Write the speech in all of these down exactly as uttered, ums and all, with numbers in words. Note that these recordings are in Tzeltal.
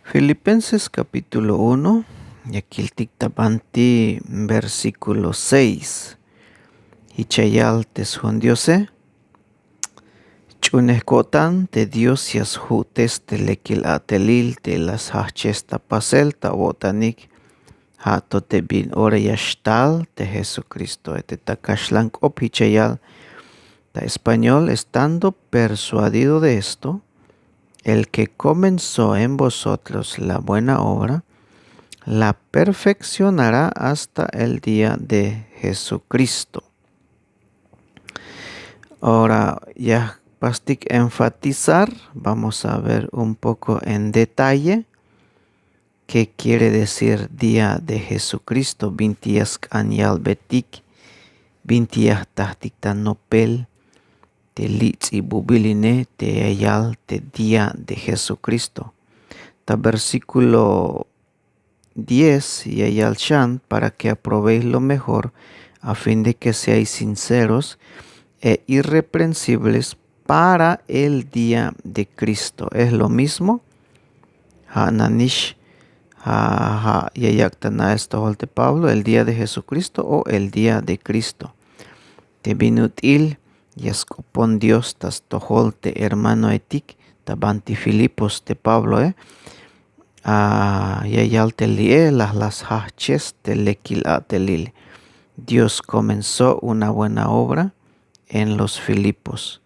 Filipenses kapítulo uno, ya kiltik ta banti versíkulo seis. Jich ya yal te sjun diose. Ch'unej ko'tan te dios ya sju'tes te lekil a'telil te la sjajch'es ta pasel ta awo'tanik, ja' to te bin ora ya xtal te jesukristoe. Te ta kaxlan k'op jich ya yal ta español, estando persuadido de esto, el que komenzó en vosotros la buena obra la perfekcionará hasta el día de jesukristo. Ora ya jpastik enfatizar, vamos a ver un poko en detalle. Ke kiere desir día de jesukristo binti ya sk'an yalbetik, binti ya jtajtik ta nopel te litz'ibubil ine te ya yal te día de jesukristo. Ta versíkulo diez ya yal xan para ke aproveich lo mejor, a fin de ke seais sinceros e irreprensibles para el día de kristo. Es lo mismo. Ja' nanix ja' ja' ya yak' ta na'el stojol te pablo el día de jesukristo o el día de kristo. Te bin ut'il ya sk'opon dios ta stojol te hermanoetik ta banti filipos te pabloe. Ya yal te li'e laj la sjajch'es te lekil a'telil. Dios komenzó una buena obra en los filipos.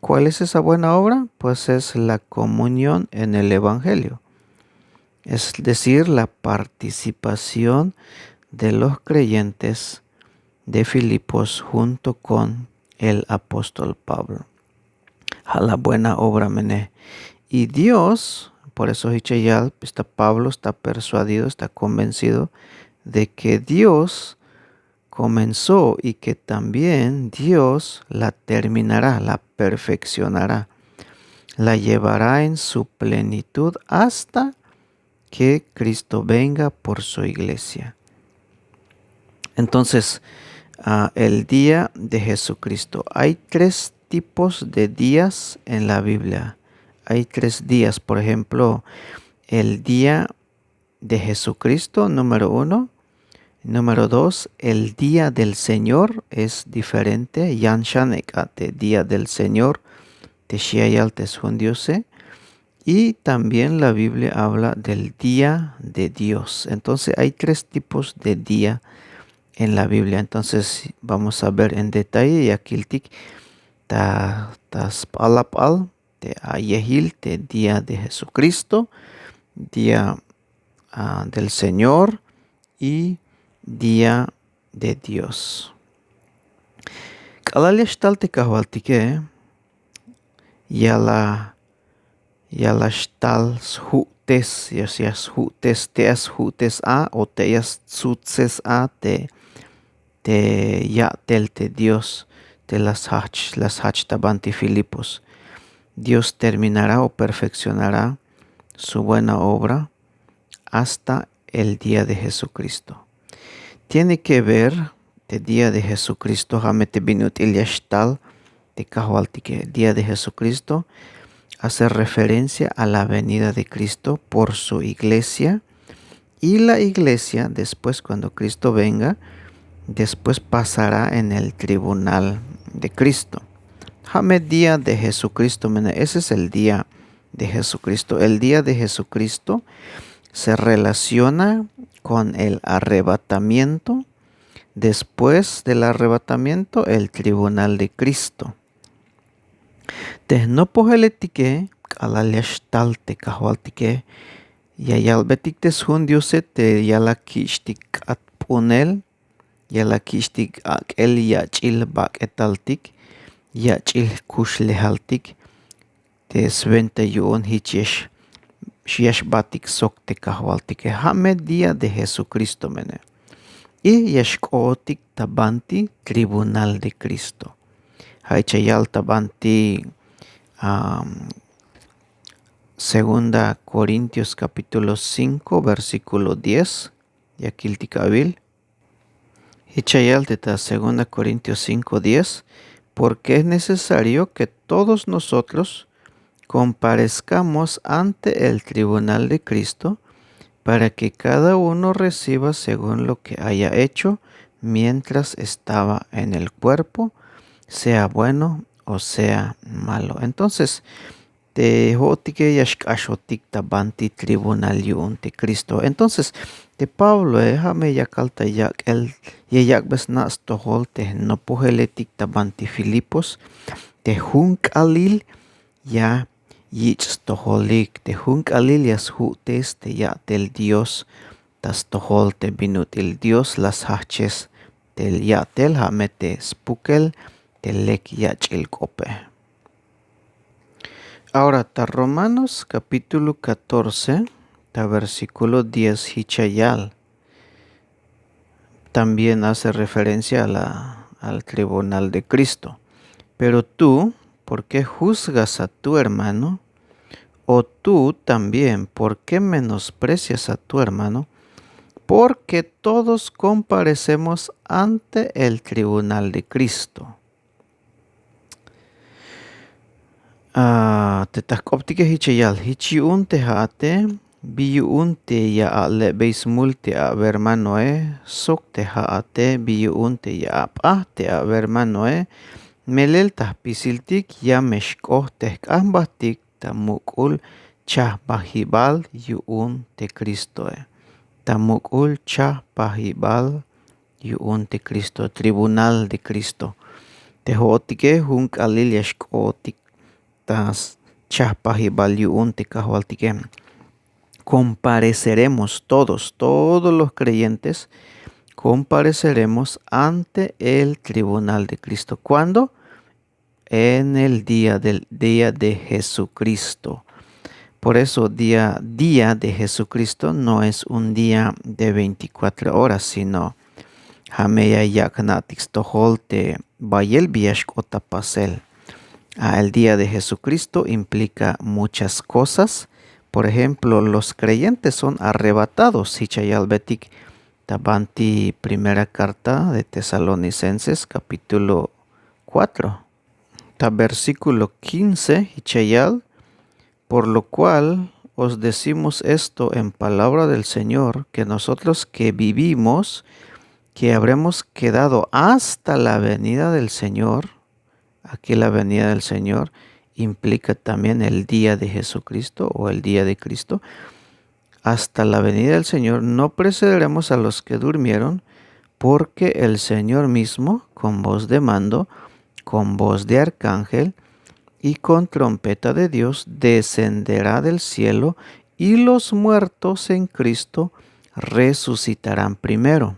Kuál es esa buena obra? Pues es la komunión en el evangelio, es decir la participación de los kreyentes de filipos junto kon el apóstol pablo. Ja' la buena obra mene. Y dios por eso jich ya yal esta pablo esta persuadido esta konvencido de ke dios komenzó y ke también dios la terminará la perfekcionará, la yevará en su plenitud hasta ke kristo venga por su iglesia. Entonces, el día de jesukristo hay tres tipos de días en la biblia. Hay tres días por ejemplo, el día de jesukristo número uno. Número dos, el día del señor es diferente yan xan ek'a te día del señor te xi ya yal te sjun diose. Y también la biblia habla del día de dios entonces hay tres tipos de día en la biblia entonces vamos a ver en detalle ya kiltik ta sp'alap'al te ayejil te día de jesukristo, día del señor y día de dios. K'alal ya xtal te kajwaltike ya la ya la xtal sju'tes ya sju'tes te ya sju'tes a o te ya stsutses a te te ya'tel te dios te la sjajch ta banti filipos. Dios terminará o perfekcionará su buena obra hasta el día de jesukristo. Tiene ke ver te día de jesukristo ja' me te bin ut'il ya xtal te kajwaltike día de jesukristo hacer referencia a la venida de kristo por su iglesia. Y la iglesia después kuando kristo venga después pasará en el tribunal de kristo. Ja' me día de jesukristo mene ese es el día de jesukristo el día de jesukristo se relaciona kon el arrebatamiento. Después del arrebatamiento el tribunal de kristo. Te jnopojeletike k'alal ya xtal te kajwaltike ya yalbetik te sjun diose te ya la kich'tik k'atp'unel ya la kich'tik ak'el yach'il bak'etaltik yach'il jkuxlejaltik te swenta yu'un jich ya xbatik sok te kajwaltike ja' me día de jesukristo mene. Y ya xk'ootik ta banti tribunal de kristo. Ja' jich ya yal ta banti segunda korintios kapítulo cinko versíkulo diez. Ya kiltik awil jich ya yal te ta segunda korintios cinko diez. Porke es necesario ke todos nosotros comparezcamos ante el tribunal de Cristo, para que cada uno reciba según lo que haya hecho mientras estaba en el cuerpo, sea bueno o sea malo. Entonces, te jo'otike ya xk'axotik ta banti tribunal yu'un te Cristo. Entonces, te Pabloe, ja' me yakal ta yak'el, ya yak'be sna' stojol te jnopojeletik ta banti Filipos, te jun k'aalil ya yich' stojolik, te jun k'aalil ya sju'tes te ya'tel Dios ta stojol te bin ut'il Dios la sjajches te ya'tel, ja' me te spukel te lek yach'il k'ope. Ahora, ta Romanos capítulo catorce, ta versículo diez, jich ya yal. También hace referencia a la, al tribunal de Cristo. Pero tú, ¿por qué juzgas a tu hermano? O tú también, ¿por qué menosprecias a tu hermano? Porque todos comparecemos ante el tribunal de Cristo. Ah, te ta jk'optike jich ya yal, jich yu'un te ja'ate, bi yu'un te ya ale'bey smul te awermanoe, sok te ja'ate, bi yu'un te ya ap'aj te awermanoe, melel ta jpisiltik ya me xk'ot te jk'ambajtik ta muk'ul chajpajibal yu'un te Cristoe. Ta muk'ul chajpajibal yu'un te Cristo, tribunal de Cristo. Te jo'otike jun k'aalil ya xk'ootik ta chajpajibal yu'un te Kajwaltike. Compareceremos todos, todos los creyentes, compareceremos ante el tribunal de Cristo. ¿Cuándo? En el día del día de Jesucristo. Por eso día, día de Jesucristo no es un día de veinticuatro horas, sino ja' me ya yak' jna'tik stojol te bayel bi ya xk'ot ta pasel. Ah, el día de Jesucristo implica muchas cosas. Por ejemplo, los creyentes son arrebatados, jich ya yalbetik ta banti primera carta de Tesalonicenses, capítulo cuatro. Ta versículo quince, jich ya yal, por lo cual os decimos esto en palabra del Señor, que nosotros que vivimos, que habremos quedado hasta la venida del Señor, aquí la venida del Señor implica también el día de Jesucristo o el día de Cristo, hasta la venida del Señor, no precederemos a los que durmieron, porque el Señor mismo, con voz de mando, con voz de arcángel y con trompeta de Dios, descenderá del cielo, y los muertos en Cristo resucitarán primero.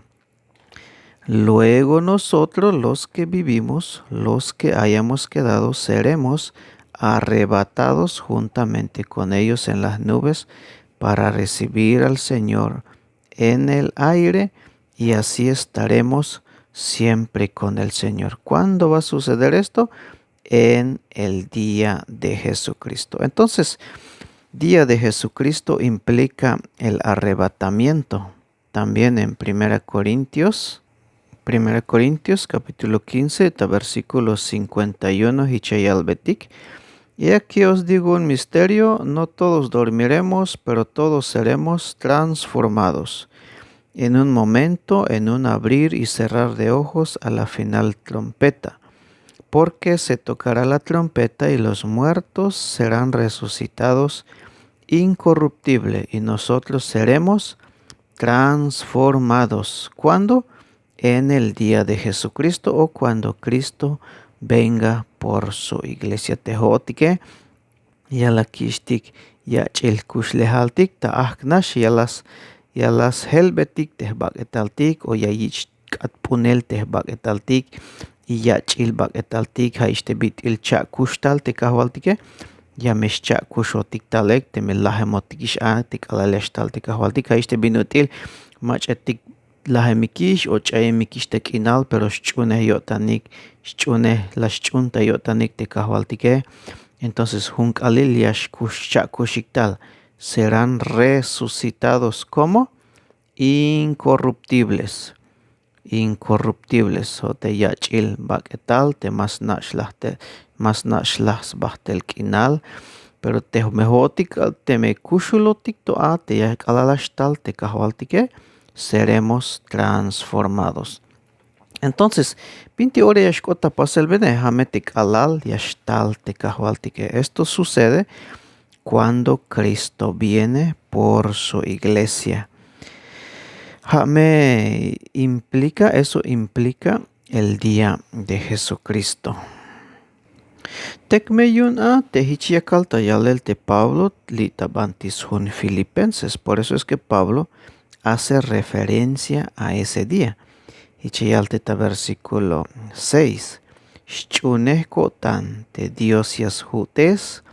Luego nosotros, los que vivimos, los que hayamos quedado, seremos arrebatados juntamente con ellos en las nubes para recibir al Señor en el aire, y así estaremos siempre con el Señor. ¿Cuándo va a suceder esto? En el día de Jesucristo. Entonces, día de Jesucristo implica el arrebatamiento. También en Primera Corintios, Primera Corintios capítulo quince, ta versículo cincuenta y uno, jich ya yalbetik: "Y aquí os digo un misterio, no todos dormiremos, pero todos seremos transformados en un momento, en un abrir y cerrar de ojos, a la final trompeta. Porque se tocará la trompeta y los muertos serán resucitados incorruptible, y nosotros seremos transformados". ¿Cuándo? En el día de Jesucristo, o cuando Cristo venga por su iglesia. Te jo'otike ya la kixtik yach'il kuxlejaltik, ta ajk'nax ya la s-, ya la sjelbetik te jbak'etaltik, o ya yich' k'atp'unel te jbak'etaltik, y yach'il bak'etaltik, ja'ix te bit'il cha'kux tal te Kajwaltike. Ya me xcha'kuxotik tal ek teme lajemotikix a te k'alal ya xtal te Kajwaltik, ja'ix te bin ut'il mach'etik lajemikix o ch'ayemikix ta k'inal, pero xch'unej yo'tanik, xch'unej, la xch'un ta yo'tanik te Kajwaltike. Entonces jun k'aalil ya xkux, xcha'kuxik tal: serán resucitados como incorruptibles. Incorruptibles, o te yach'il bak'etal te ma sna' xlaj te, ma sna' xlaj sbajt'el k'inal. Pero teme jo'otik, teme kuxulotik to a te ya k'alal a xtal te kajwaltike, seremos transformados. Entonces, binti ora ya xk'ot ta pasel bene, ja' me te k'alal ya xtal te kajwaltike. Esto sucede cuando Cristo viene por su iglesia. Ja' me implika, eso implika el día de Jesucristo. Tek me yu'un a te jich yakal ta yalel te Pablo li' ta banti sjun Filipenses. Por eso es que Pablo hace referencia a ese día. Jich ya yal te ta versículo seis. Xch'unej ko'tan te Dios ya sju'tes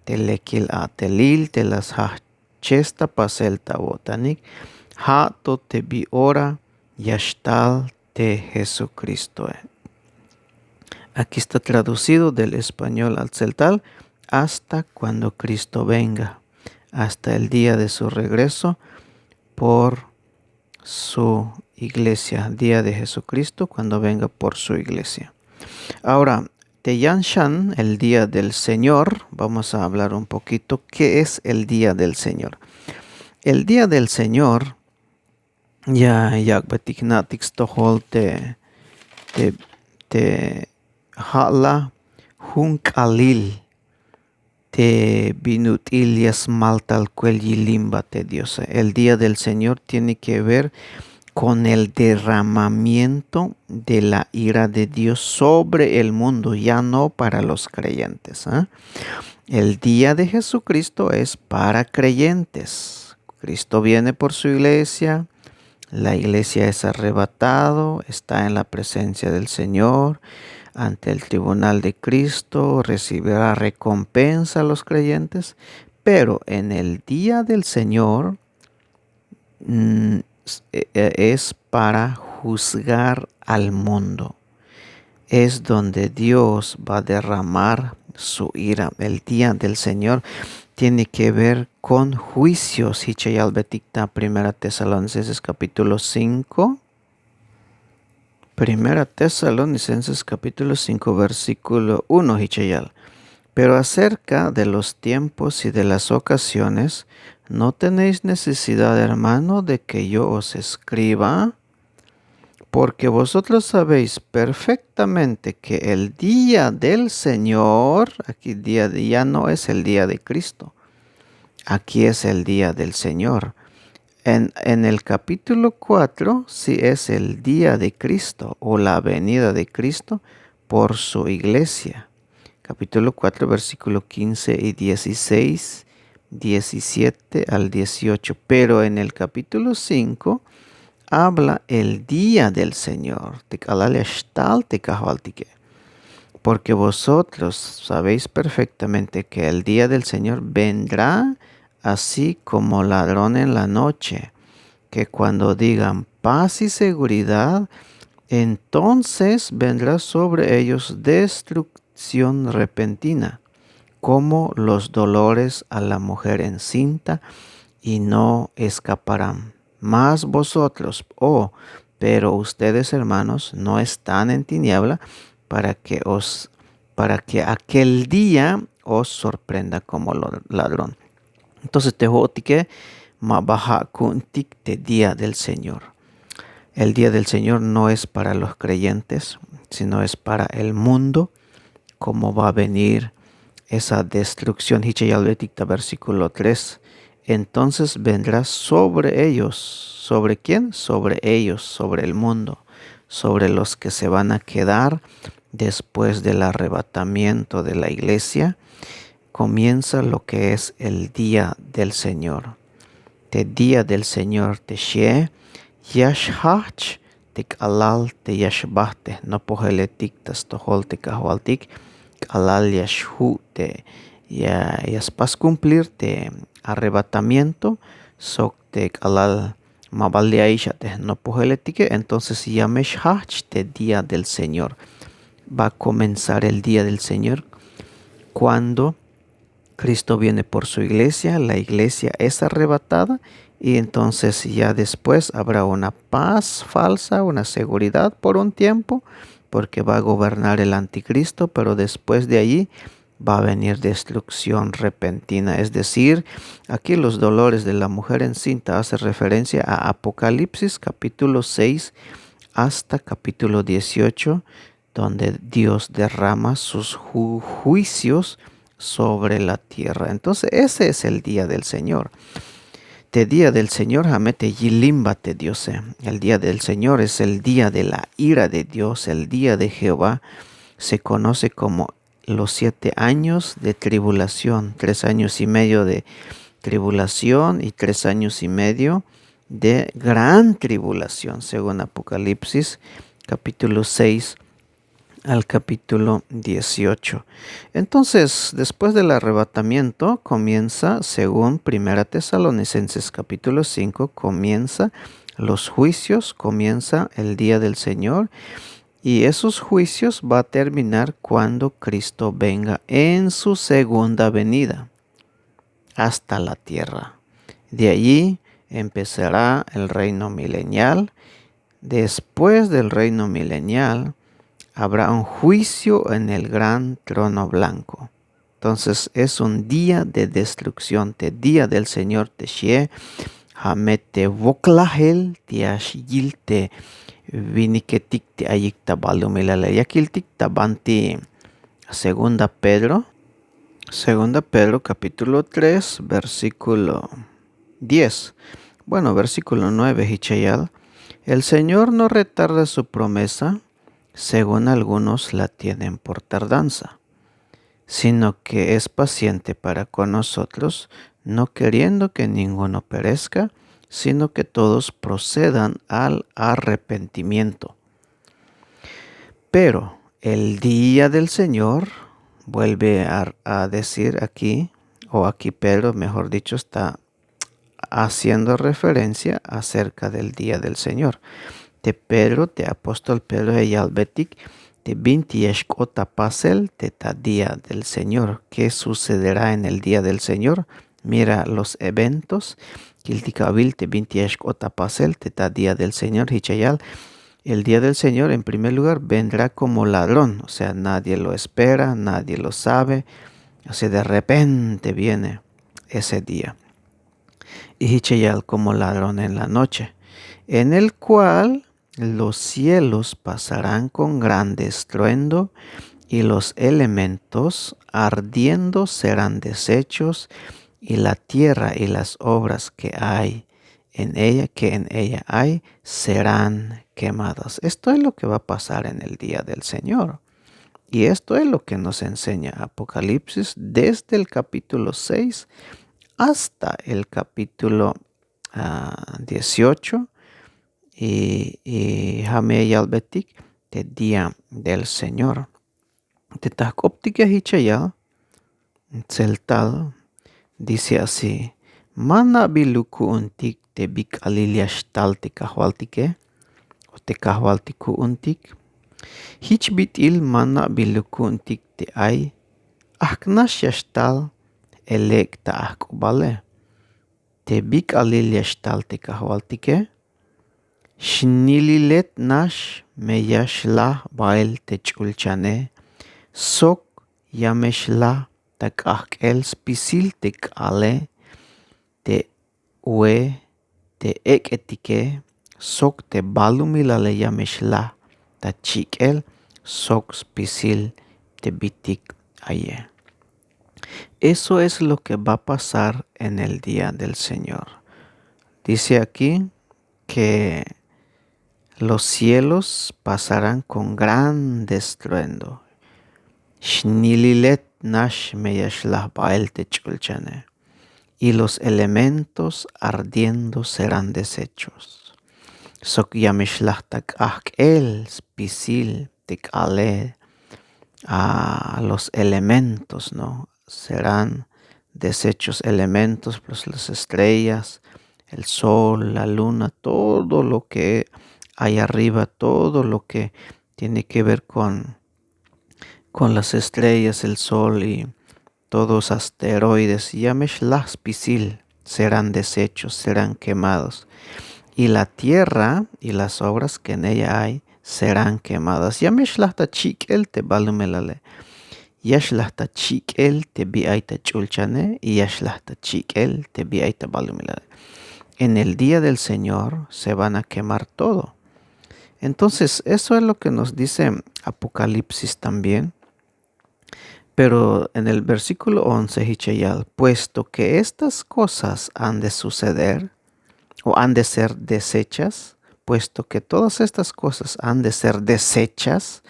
te lekil a'telil te la sjajch ches ta pasel ta awo'tanik, ja' to te bi ora ya xtal te Jesucristoe. Aquí está traducido del español al tzeltal, hasta cuando Cristo venga, hasta el día de su regreso por su iglesia, día de Jesucristo, cuando venga por su iglesia. Ahora, te yan xan el día del Señor, vamos a hablar un poquito qué es el día del Señor. El día del Señor, ya yak'betik jna'tik stojol te, te, te ja' la jun k'alil te bin ut'il ya smal tal kuel yilimba te Diose. El día del Señor tiene que ver con el derramamiento de la ira de Dios sobre el mundo, ya no para los creyentes, ¿ah? El día de Jesucristo es para creyentes. Cristo viene por su iglesia, la iglesia es arrebatado, está en la presencia del Señor, ante el tribunal de Cristo, recibirá recompensa a los creyentes, pero en el día del Señor, mm, s- e- e- es para juzgar al mundo. Es donde Dios va a derramar su ira. El día del Señor tiene que ver con juicios. Jich ya yalbetik ta Primera Tesalonicenses capítulo cinco. Primera Tesalonicenses capítulo cinco, versículo uno, jich ya yal. Pero acerca de los tiempos y de las ocasiones, no tenéis necesidad, hermano, de que yo os escriba, porque vosotros sabéis perfectamente que el día del Señor, aquí día de- ya no es el día de Cristo, aquí es el día del Señor. En, en el capítulo cuatro, sí es el día de Cristo o la venida de Cristo por su iglesia. Capítulo cuatro, versículo quince y dieciséis, diecisiete al dieciocho. Pero en el capítulo cinco habla el día del Señor. Te k'alal ya xtal te kajwaltike. Porque vosotros sabéis perfectamente que el día del Señor vendrá así como ladrón en la noche, que cuando digan paz y seguridad, entonces vendrá sobre ellos destrucción repentina, como los dolores a la mujer encinta, y no escaparán. Mas vosotros, oh, pero ustedes, hermanos, no están en tiniebla para que os, para que aquel día os sorprenda como lo- ladrón. Entonces te jo'otike ma ba ja' ku'untik te día del Señor. El día del Señor no es para los creyentes, sino es para el mundo, como va a venir esa destrucción. Jich ya yalbetik ta versículo tres. Entonces vendrá sobre ellos. ¿Sobre quién? Sobre ellos, sobre el mundo, sobre los que se van a quedar después del arrebatamiento de la iglesia. Comienza lo que es el día del Señor. Te día del Señor te xie, ya xjajch te k'alal te ya xbajt te jnopojeletik ta stojol te kajwaltik, k'alal ya xju' te ya, ya spas cumplir te arrebatamiento, sok te k'alal ma ba li' ayix a te jnopojeletike, entonces ya me xjajch te día del Señor. Va a comenzar el día del Señor cuando Cristo viene por su iglesia, la iglesia es arrebatada y entonces ya después habrá una paz falsa, una seguridad por un tiempo, porque va a gobernar el anticristo, pero después de allí va a venir destrucción repentina. Es decir, aquí los dolores de la mujer encinta hace referencia a Apocalipsis capítulo seis hasta capítulo dieciocho, donde Dios derrama sus ju- juicios sobre la tierra. Entonces, ese es el día del Señor. Te día del Señor, jamete yilimba te Diose. El día del Señor es el día de la ira de Dios, el día de Jehová. Se conoce como los siete años de tribulación, tres años y medio de tribulación y tres años y medio de gran tribulación, según Apocalipsis capítulo seis al capítulo dieciocho. Entonces, después del arrebatamiento, comienza, según Primera Tesalonicenses capítulo cinco, comienza los juicios, comienza el día del Señor, y esos juicios va a terminar cuando Cristo venga en su segunda venida hasta la tierra. De allí empezará el reino milenial. Después del reino milenial, habrá un juicio en el gran trono blanco. Entonces, es un día de destrucción, te día del Señor te xie, jamete voklajel te ya xyil te viniketik te ayik ta balumilale. Ya kiltik ta banti segunda Pedro, segunda Pedro capítulo tres, versículo diez. Bueno, versículo nueve, hichayal. El Señor no retarda su promesa, según algunos la tienen por tardanza, sino que es paciente para con nosotros, no queriendo que ninguno perezca, sino que todos procedan al arrepentimiento. Pero el día del Señor, vuelve a, a decir aquí, o aquí Pedro, mejor dicho, está haciendo referencia acerca del día del Señor. Te Pedro, te apóstol Pedro, ya yalbetik te binti ya xk'ot ta pasel te ta día del Señor. ¿Qué sucederá en el día del Señor? Mira los eventos. Kiltik awil te binti ya xk'ot ta pasel te ta día del Señor, hichayal. El día del Señor, en primer lugar, vendrá como ladrón, o sea, nadie lo espera, nadie lo sabe, o sea, de repente viene ese día. Y hichayal como ladrón en la noche, en el cual los cielos pasarán con grande estruendo, y los elementos ardiendo serán deshechos, y la tierra y las obras que hay en ella, que en ella hay, serán quemadas. Esto es lo que va a pasar en el día del Señor. Y esto es lo que nos enseña Apocalipsis desde el capítulo seis hasta el capítulo ah, dieciocho. Y, y ja' me yalbetik te día del Señor. Te ta jk'optike jichayal tseltal, dice así: ma na'biluk ku'untik te bik'alil ya xtal te Kajwaltike, o te Kajwaltik ku'untik. Jich bit'il ma na'biluk ku'untik te ay ajk'nax ya xtal, elek' ta ajk'ubale. Te bik'alil ya xtal te Kajwaltike, xnililet nax me ya xlaj bael te ch'ulchane, sok ya me xlaj ta k'ajk'el spisil te k'aale, te ue te ek'etike, sok te balumilale ya me xlaj ta chik'el sok spisil te bitik aye. Eso es lo que va a pasar en el día del Señor. Dice aquí que los cielos pasarán con grande estruendo. Xnililet nax me ya xlaj bael te ch'ulchane, y los elementos ardiendo serán deshechos. Sok ya me xlaj ta k'ajk'el spisil te k'aale, a los elementos, ¿no? Serán deshechos elementos, pues las estrellas, el sol, la luna, todo lo que hay arriba, todo lo que tiene que ver con, con las estrellas, el sol y todos asteroides, ya me xlaj spisil, serán deshechos, serán quemados. Y la tierra y las obras que en ella hay serán quemadas. Ya me xlaj ta chik'el te balumelale. ya xlaj ta chik'el te bi ay ta ch'ulchane y ya xlaj ta chik'el te bi ay ta balumilale. En el día del Señor se van a quemar todo. Entonces eso es lo que nos dice Apocalipsis también. Pero en el versículo once hich ya yal, puesto que estas cosas han de suceder o han de ser deshechas, puesto que todas estas cosas han de ser deshechas,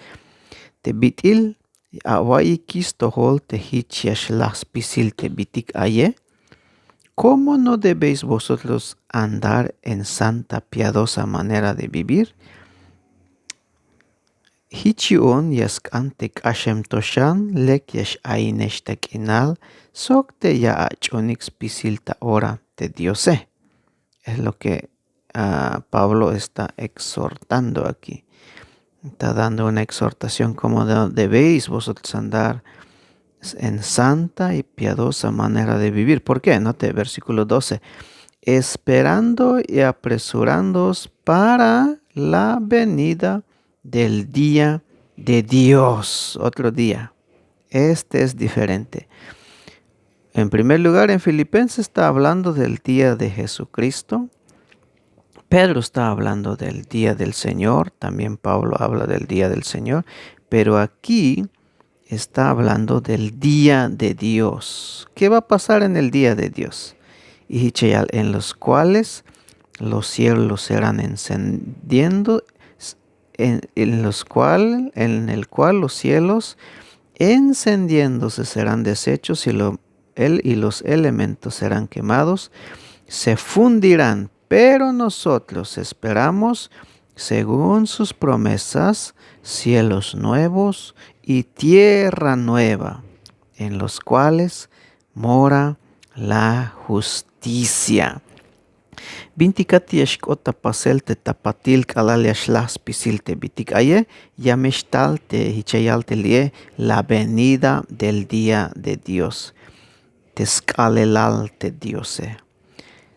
te bit'il awa'iyik stojol te hich ya xlaj spisil te bitik aye. ¿Cómo no debéis vosotros andar en santa, piadosa manera de vivir? Hich yu'un ya sk'an te k'axem to xan lek ya x'ayinex ta k'inal sok te ya ach'unik spisil ta ora te Diose. Es lo que ah, Pablo está exhortando aquí. Está dando una exhortación como de- debéis vosotros andar en santa y piadosa manera de vivir. ¿Por qué? Note versículo doce. Esperando y apresurándoos para la venida del día de Dios. Otro día. Este es diferente. En primer lugar, en Filipenses está hablando del día de Jesucristo. Pedro está hablando del día del Señor. También Pablo habla del día del Señor. Pero aquí está hablando del día de Dios. ¿Qué va a pasar en el día de Dios? Y hich ya yal, en los cuales los cielos serán encendiendo, en, en los cual, en el cual los cielos encendiéndose serán deshechos y lo- él y los elementos serán quemados, se fundirán. Pero nosotros esperamos, según sus promesas, cielos nuevos y tierra nueva, en los cuales mora la justicia. Bintik a te ya xk'ot ta pasel te ta patil k'alal ya xlaj spisil te bitik aye, ya me xtal te hich ya yal te li'e, la venida del día de Dios. Te sk'aalelal te Diose.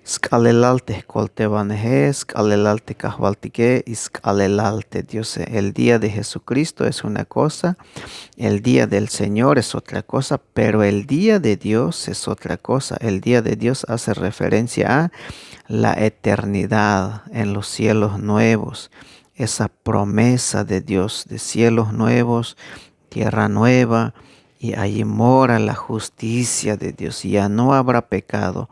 Sk'aalelal te jkoltebaneje, sk'aalelal te kajwaltike y sk'aalelal te Diose. El día de Jesucristo es una cosa, el día del Señor es otra cosa, pero el día de Dios es otra cosa. El día de Dios hace referencia a la eternidad en los cielos nuevos, esa promesa de Dios de cielos nuevos, tierra nueva, y allí mora la justicia de Dios. Ya no habrá pecado.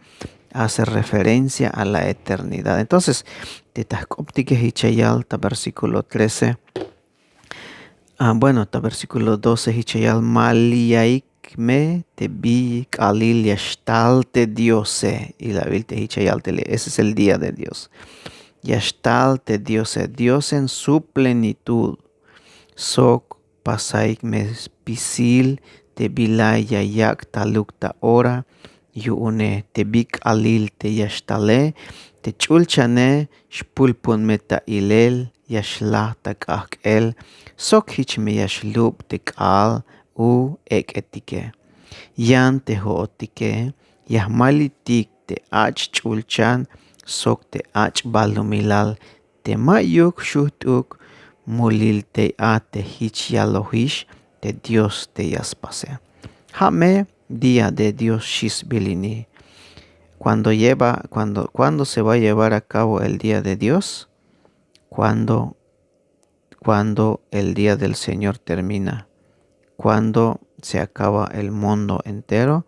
Hace referencia a la eternidad. Entonces, te ta jk'optike hich ya yal ta versículo trece. Ah, bueno, ta versículo doce hich ya yal, ma liyaik me te bi k'aalil ya xtal te Diose. Y la vil te hich ya yal te li, ese es el día de Dios. Ya xtal te Diose, Dios en su plenitud. Sok pasaik me spisil te bila ya yak' taluk ta ora yu'une, te bi k'aalil te ya xtale te ch'ulchane xpulpun me ta ilel ya xlaj ta k'ajk'el, sok jich me ya xlub te k'aal u ek'etike. Yan te jo'otike ya jmalitik te ach' ch'ulchan sok te ach' balumilal te ma'yuk xujt'uk mulil tey a te jich yalojix te Dios te ya spase. Ja' me día de Dios xi sbil ini. Cuando lleva, cuando, cuando se va a llevar a cabo el día de Dios, cuando, cuando el día del Señor termina, cuando se acaba el mundo entero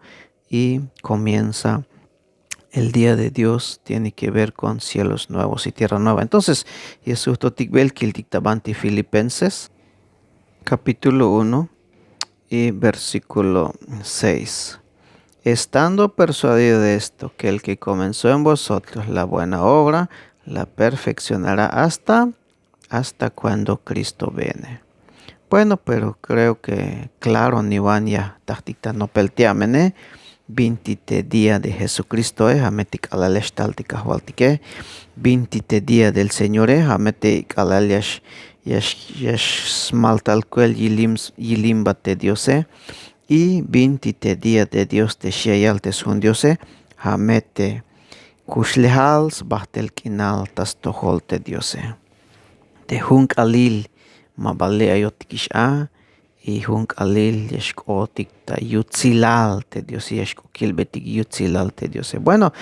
y comienza el día de Dios tiene que ver con cielos nuevos y tierra nueva. Entonces, ya sujtotik bel kiltik ta banti Filipenses, capítulo uno y versículo seis. Estando persuadido de esto, que el que comenzó en vosotros la buena obra, la perfeccionará hasta hasta cuando Cristo viene. Bueno, pero creo que claro niwan ya jtajtik ta nopel te amene. Binti te día de Jesucristoe, ja' me te k'alal ya xtal te kajwaltike. Binti te día del Señore, ja' me te k'alal ya x- ya x- ya xsmaltal kuel yilimbat te Diose. Y binti te día de Dios te xi ya yal te sjun Diose, ja' me te kuxlejal sbajt'el k'inal ta stojol te Diose. Te jun k'aalil ma ba le' ayotikix a, Y jun k'alil ya xk'otik ta yutzilal te diose ya xk'o kilbetik yutzilal te diose bueno.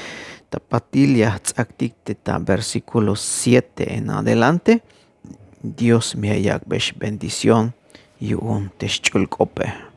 Ta patil ya jtz'aktik te ta versíkulo siete en adelante. Dios me ya yak'bex bendición yu'un te xch'ul k'ope.